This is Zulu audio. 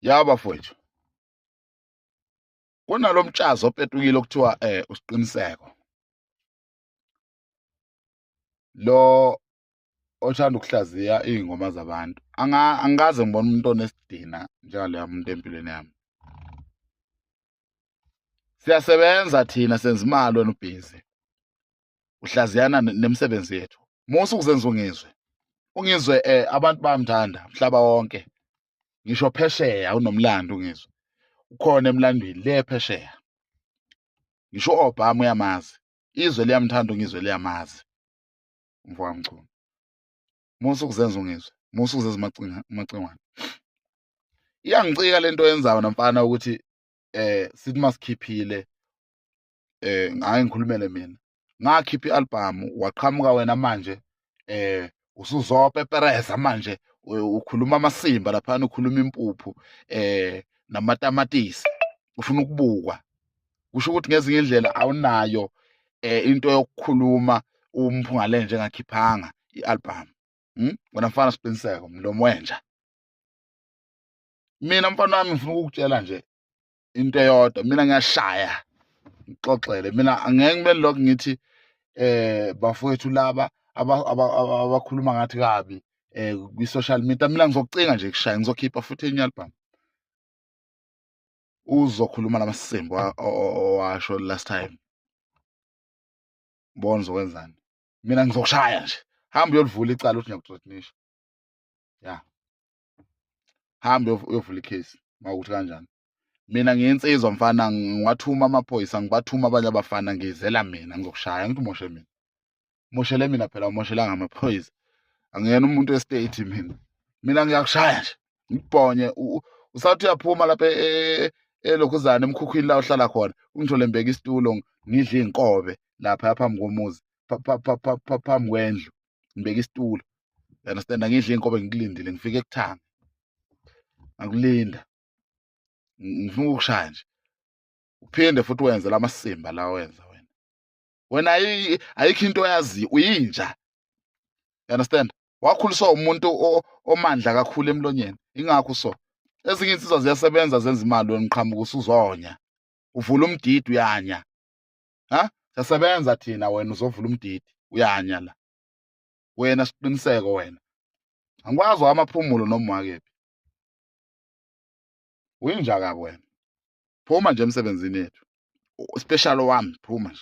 Ya bafowethu, kunalo mtshazi opetukile okuthiwa uSiqiniseko lo othanda ukuhlaziya iy'ngoma zabantu. Angikaze ngibone umuntu onesidina njengaloya muntu empilweni yami. Siyasebenza thina, senza imali, wena ubhizi uhlaziyana nemisebenzi yethu. Musa ukuzenza ungizwe, ungizwe abantu bayamthanda mhlaba wonke, ngisho phesheya unomlando ungizwe, ukhona emlandweni le phesheya, ngisho u-Obama uyamazi, izwe liyamthanda ungizwe, liyamazi umfo kaMchunu. Musa ukuzenza ungizwe, musa ukuzenza umacingwane. Iyangicika lento oyenzayo namfana ukuthi sithi masikhiphile ngaye ngikhulumele mina, ngakhipha i-album waqhamuka wena manje usuzopepereza manje ukhuluma amasimba laphana, ukhuluma impuphu namatamatisi, ufuna ukubukwa. Kusho ukuthi ngezinye indlela awunayo into yokukhuluma umphunga le njengakhiphanga i-album. Wena mfana siqiniseko mlomo wenja. Mina mfana wami ngifuna ukukutshela nje into eyodwa, mina ngiyashaya ngixoxele, mina angeke ngimele lokho ngithi bafowethu laba abakhuluma ngathi kabi kwi-social media, mina ngizokucinga nje kushaya, ngizokhipha futhi enye album uzokhuluma lamasimbo owasho last time, bona uzokwenzani. Mina ngizokushaya nje, hamba uyolivula icala uthi ngiyakuthreatenisha, ya hamba uyovula icase mawukuthi kanjani. Mina ngiyinsizwa mfana, ngiwathuma amaphoyisa, ngibathuma abanye abafana, ngizela mina ngizokushaya, ngithi umoshe mina, moshele mina phela, umoshelanga amaphoyisa, angiyena umuntu westate mina, mina ngiyakushaya nje ngikubhonye. Usathi uyaphuma lapha elokhuzana emkhukhwini la uhlala khona, ungithole ngibeka isitulo ngidla iy'nkobe lapha phambi komuzi, phambi kwendlu ngibeka isitulo, you understand, ngidla iy'nkobe ngikulindile, ngifike ekuthanga ngakulinda, ngifuna ukukushaya nje, uphinde futhi wenze lamasimba la wenza wena. Wena ayikho into oyaziyo, uyinja, you understand. Wakhuliswa umuntu omandla kakhulu emlonyeni, ingakho so ezinye insizwa ziyasebenza zenza imali, wena uqhamuka usuzonya uvula umdidi uyanya. Ha, siyasebenza thina, wena uzovula umdidi uyanya la wena. Siqiniseko wena, angikwazi amaphumulo noma wakephi, uyinja kabi wena. Phuma nje emsebenzini yethu, special wami, phuma nje.